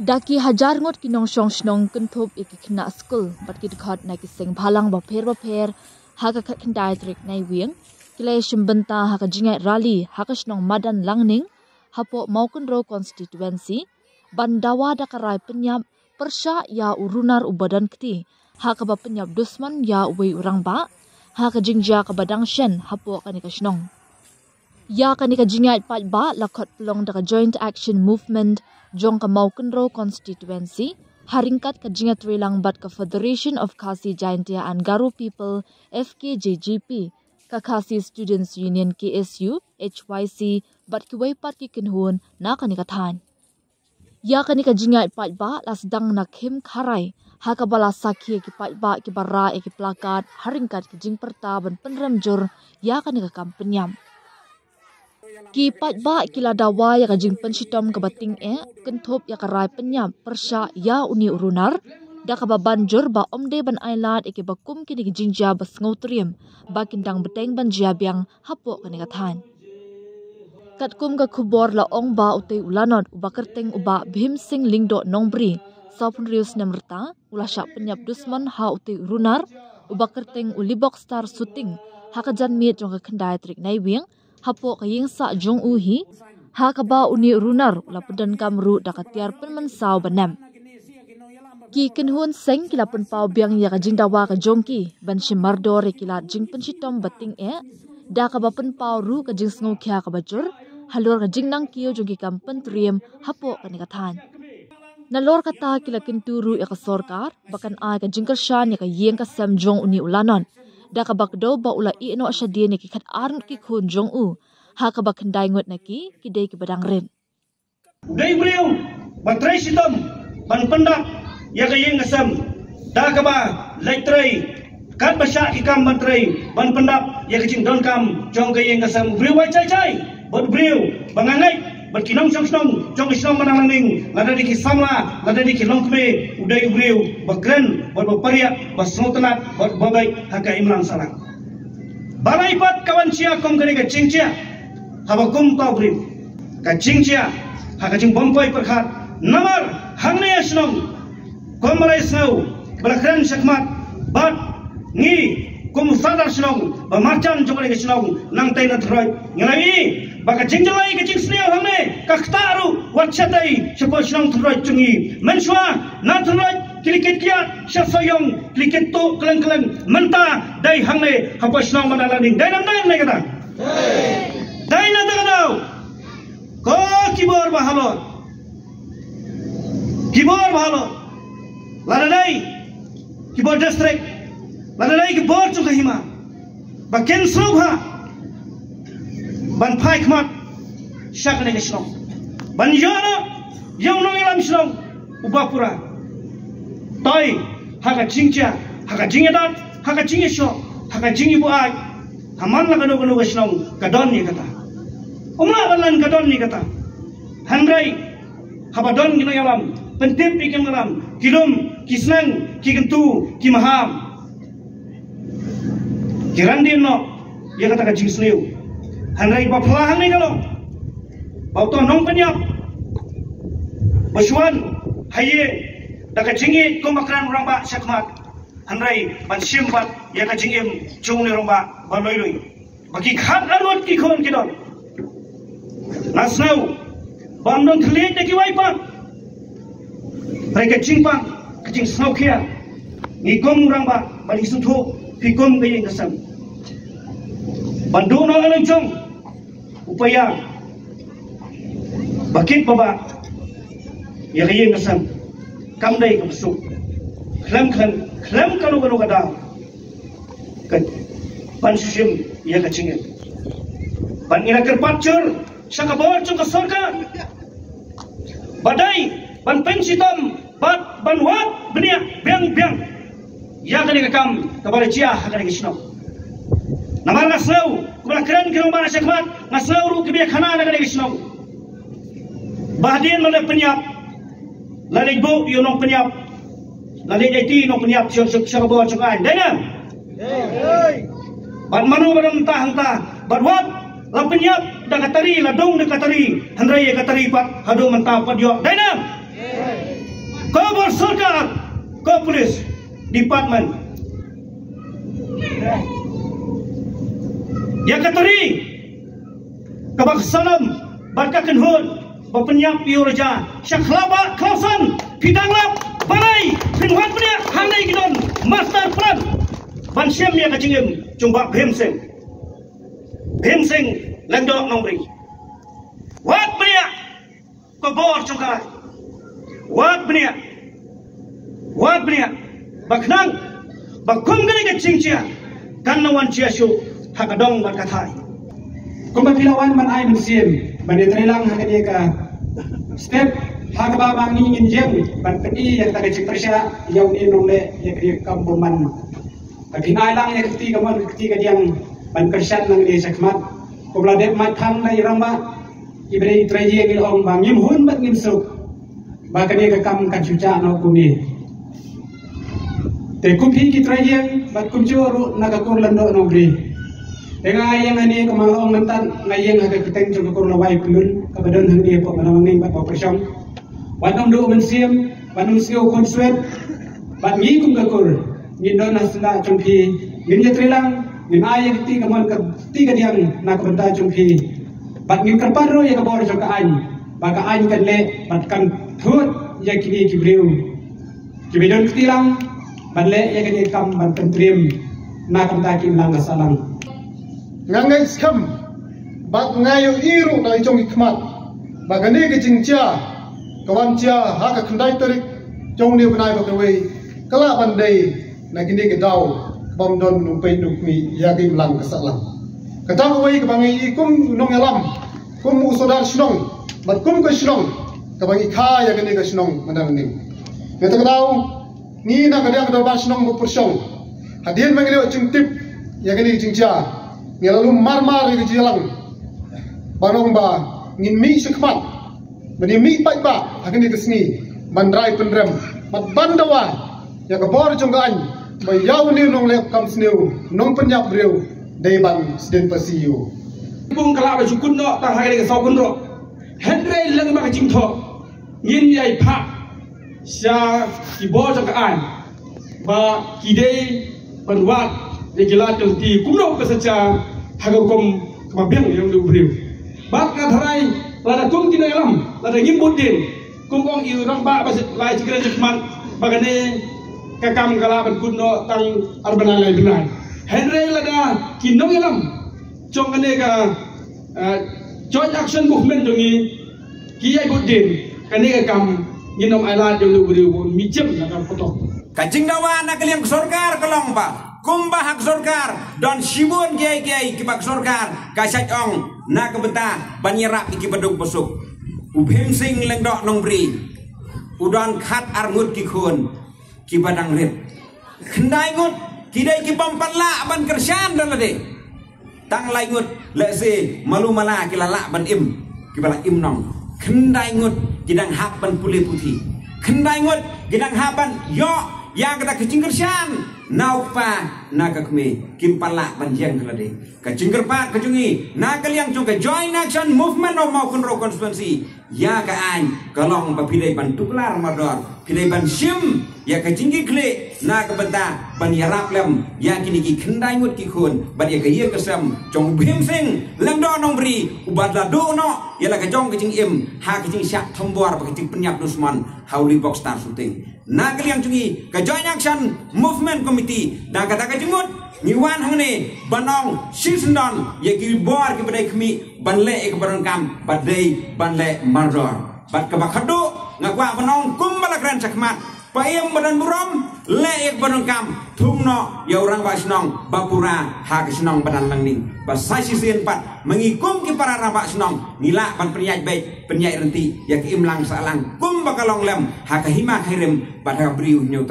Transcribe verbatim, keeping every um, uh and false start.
Da ki hajar ngut ki nongshong shnong kynthup ïa ki khynnah skul bad ki dkhot na ki seng bhalang bapher bapher ha ka khatkhyndai tarik Naiwieng ki la ïashim bynta ha ka jingïaid rally ha ka shnong Madan Langning hapoh Mawkynrew constituency ban dawa da ka rai pynïap pyrshah ïa u runar uba don kti ha kaba pynïap dusmon ïa uwei u rangbah ha ka jingjia kaba dang shen hapoh kane ka shnong. Ïa kane ka jingïaid paidbah la khot pynlong da ka Joint Action Movement jong ka Mawkynrew constituency ha ryngkat ka jingïatreilang bad ka Federation of Khasi Jaintia and Garo People, F K J G P, ka Khasi Students Union, K S U, H Y C bad kiwei pat ki kynhun na kane ka thaiñ. Ïa kane ka jingïaid paidbah la sdang na Khim Kharai ha kaba la sakhi ki paidbah kiba rah ïa ki plakat ha ryngkat ki jingpyrta ban pynrem jur ïa kane ka kam pynïap. Ki paidbah ki la dawa ïa ka jingpynshitom kaba tyngeh kynthup ïa ka rai pynïap pyrshah ïa une u runar da kaba ban jur ba ym dei ban ailad ïa kiba kum kine ki jingjia ba sngewtriem ba kin dang bteng ban jia biang hapoh kane ka thaiñ. Katkum ka khubor la ong ba utei u lanot uba kyrteng u Bah Bhim Singh Lyngdoh Nongbri, sawphew hynriew snem rta, u la shah pynïap dusmon ha utei u runar uba kyrteng u Libok Star Suting ha ka janmiet jong ka khyndai tarik Naiwieng hapoh ka ïing sah jong u hi, ha kaba une u runar u la pyndonkam ruh da ka tiar pynmynsaw ba nem. Ki kynhun seng ki la pynpaw biang ïa ka jingdawa ka jong ki ban shim mardor ïa ki lad jingpynshitom ba tyngeh da kaba pynpaw ruh ka jingsngewkhia kaba jur halor ka jingnang kiew jong ki kam pyntriem hapoh kane ka thaiñ. Nalor kata ki la kyntu ruh ïa ka sorkar ba kan ai ka jingkyrshan ïa ka ïing ka sem jong une u lanot da kaba kdew ba u la ïeh noh shadien ïa ki khatar ngut ki khun jong u, ha kaba khyndai ngut na ki ki dei kiba dang rit. U dei u briew ba trei shitom ban pyndap ïa ka ïing ka sem da kaba leit trei katba shah ki kam ban trei ban pyndap ïa ka jingdonkam jong ka ïing ka sem. U briew ba jai jai bad u briew ba nga ngeit bad ki nongshong shnong jong ka shnong Madan Langning, lada dei ki samla, lada dei ki longkmie, u dei u briew ba kren bad ba pariah, ba sngewtynnat bad ba beit ha ka imlang sahlang. Balei pat ka wan jia kum kane ka jingjia haba kum uta u briew? Ka jingjia ha ka jingbym poi pyrkhat, namar hangne ha shnong kum balei sngew ba la kren shakhmat bad ngi kum u sordar shnong ba marjan jong kane ka shnong, nangtei na Thylloit ngi la ïohi ba ka jingjyllei ka jingsniew hangne ka ktah ruh wat shatei shapoh shnong Thylloit jong ngi. Mynshuwa na Thylloit ki la kit kiad sha Sohiong, ki la kit tuh kylleng kylleng, mynta dei hangne hapoh shnong Madan Langning. Dei nam dei ne kata? Dei na kata ka daw. Ko ki bor ba halor, ki bor ba halor, lada dei ki bor district, lada dei ki bor jong ka hima, ba kin sngewbha ban phai khmat sha kane ka shnong ban ïoh noh ïa u nongïalam shnong uba pura. Toi ha ka jingjia, ha ka jingïadat, ha ka jingïashoh, ha ka jingïabuaid, ha man la kano kano ka shnong ka don ïa kata. Ym lah ban len ka don ïa kata. Hynrei haba don ki nongïalam, pyntip ïa ki nongïalam, ki lum, ki sneng, ki kyntu, ki maham, ki ran dien noh ïa kata ka jingsniew. Hynrei ba phylla hangne ka long ba uto u nongpynïap ba shu wan ha ïing da ka jingïeit kumba kren u rangbah shakhmat, hynrei ban shim pat ïa ka jingim jong une u rangbah ba lui lui. Ba ki khat arngut ki khun ki don. Nga sngew ba ym don thylliej da kiwei pat. Hynrei ka jingpang, ka jingsngewkhia, ngi kum u rangbah ba ngi sngewthuh phi kum ka ïing ka sem. Ban duh noh ïa la jong u paidbah ba kit ba bah ïa ka ïing ka sem kam dei kaba suk. Khlem, khlem, khlem kano kano ka daw ka ban shu shim ïa ka jingim. Ban ïa kyrpad jur sha ka bor jong ka sorkar ba dei ban pynshitom bad ban wad bniah biang biang ïa kane ka kam kaba la jia ha kane ka shnong. Namar nga sngew kumba la kren ki nongbah shakhmat, nga sngew ruh ki ba ïa khana na kane ka shnong ba hadien la leit pynïap, la leit buh ïa u nongpynïap, la leit aiti ïa u nongpynïap sha, sha, sha ka bor jong ka aiñ, dei ne? Bad mano ba don mynta hangta? Bad wat la pynïap da ka tari, la dung da ka tari, hynrei ïa ka tari pat haduh mynta pat ïoh, dei ne? Ko bor sorkar, ko police department, ïa ka tari kaba ka sanam bad ka kynhun ba pynïap ïa u Raja sha khlaw ba khlaw san, phi dang lap balei? Phin wad bniah hangne ki don master plan ban shim ïa ka jingim jong Bah Bhim Singh, Bhim Singh Lyngdoh Nongbri. Wad bniah ka bor jong ka, wad bniah, wad bniah ba khnang ba kum kane ka jingjia kan nang wan jia shuh ha ka dong bad ka thaiñ. Kumba phi la wan ban ai mynsiem ban ïatreilang ha kane ka step ha kaba ma ngi ngin ïeng ban pyni ïa kata ka jingpyrshah ïa une u nongleh ïa kane ka kam bymman. Ba phin ai lang ïa ka kti kamon ka kti kadiang ban kyrshan nangne shakhmat. Kumba la dep mad phang da i rangbah, i Blei i trai ïing i la ong ba ngim hun bad ngim suk ba kane ka kam kan shu jah noh kumne. Te kum phi ki trai ïing bad kumjuh ruh na ka kur Lyngdoh Nongbri, te nga ïeng hangne kumba nga la ong mynta, nga ïeng ha ka kyrteng jong ka kur Lawai Pyllun kaba don hangne hapoh Madam Wangning bad Bah Pyrshong. Wat nym duh mynsiem, wat nym sngew khunswet. Bad ngi kum ka kur ngin don ha syndah jong phi, ngin ïatreilang, ngin ai ïa ka kti kamon ka kti kadiang na ka bynta jong phi. Bad ngin kyrpad ruh ïa ka bor jong ka aiñ ba ka aiñ kan leh bad kan thut ïa kine ki briew kiba don kti lang ban leh ïa kane ka kam ban pyntriem na ka bynta ki imlang ka sahlang. Nga ngeit skhem bad nga ïohi ruh na i jong i khmat ba kane ka jingjia ka wan jia ha ka khyndai tarik jong une u bnai ba kawei ka lah ban dei na kine ki daw ka bym don u peit u khmih ïa ka imlang ka sahlang. Kata kawei kaba ngi i kum u nongïalam, kum u sordar shnong bad kum ka shnong kaba ngi kha ïa kane ka shnong Madam Wangning. Kata ka daw ngi na ka liang ka dorbar shnong Bah Pyrshong, hadien ba ngi la ïoh jingtip ïa kane ka jingjia, ngi la lum marmar ïa ka jingïalang ban ong ba ngin mih shakhmat, ban ïa mih paidbah ha kane ka sngi ban rai pynrem bad ban dawa ïa ka bor jong ka aiñ ba ïa une u nongleh kam sniew, nongpynïap briew dei ban sdien phasi ïa u. Bun ka lah ba shu kut noh tang ha kane ka saw kynroh, hynrei lada ka jingthoh ngin ïai phah sha ki bor jong ka aiñ ba ki dei ban wad ïa ki lad ki lynti kumno ka sa jia ha ka rukom kaba biang ïa une u briew. Bad nga tharai lada kum ki nongïalam, lada ngim bud dien kum ong i rangbah ba la ïa kren shakhmat ba kane ka kam ka lah ban kut noh tang ar bnai lai bnai. Hynrei lada ki nongïalam jong kane ka, eh, Joint Action Movement jong ngi ki ïai bud dien, kane ka kam ngin ym ailad ïa une u briew ba un mih jem na ka pyrthei. Ka jingdawa na ka liang ka sorkar ka long ba kumba ha ka sorkar don shibun kiei kiei kiba ka sorkar ka shait ong na ka bynta ban ïarap ïa kiba duk ba suk. U Bhim Singh Lyngdoh Nongbri u don khat ar ngut ki khun kiba dang rit. Khyndai ngut ki dei ki bym pat lah ban kyrshan da lade. Tang lai ngut lehse malu mala ki la lah ban im, kiba la im nong. Khyndai ngut ki dang hap ban pule puthi. Khyndai ngut ki dang hap ban ïoh ïa kata ka jingkyrshan na u kpa na ka kmie, kim pat lah ban ïeng ha lade. Ka jingkyrpad ka jong ngi na ka liang jong ka Joint Action Movement of Mawkynrew Constituency ïa ka aiñ ka long ba phi dei ban tuklar mardor, phi dei ban shim ïa ka jingkitkhlieh na ka bynta ban ïarap lem ïa kine ki khyndai ngut ki khun bad ïa ka ïing ka sem jong u Bhim Singh Lyngdoh Nongbri uba la duh noh ïa la ka jong ka jingim ha ka jingshah thombor bad ka jingpynïap dusmon ha u Reebok Star Shooting. Na ka liang jong ngi ka Joint Action Movement Committee, da kata ka jingmut ngi wan hangne ban ong shisyndon ïa ki bor kiba dei khmih ban leh ïa kaba donkam bad dei ban leh mardor. Bad kaba khadduh nga kwah ban ong kumba la kren shakhmat, pyrshah ba don burom, leh ïa kaba donkam, thung noh ïa u rangbah shnong ba pura ha ka shnong Badan Langning. Ba sa shisien pat ma ngi kum ki para rangbah shnong ngi lah ban pynïaid beit pynïaid ryntih ïa ka imlang sahlang kumba ka long lem ha ka hima ka hirim bad ha ka briew hynñiew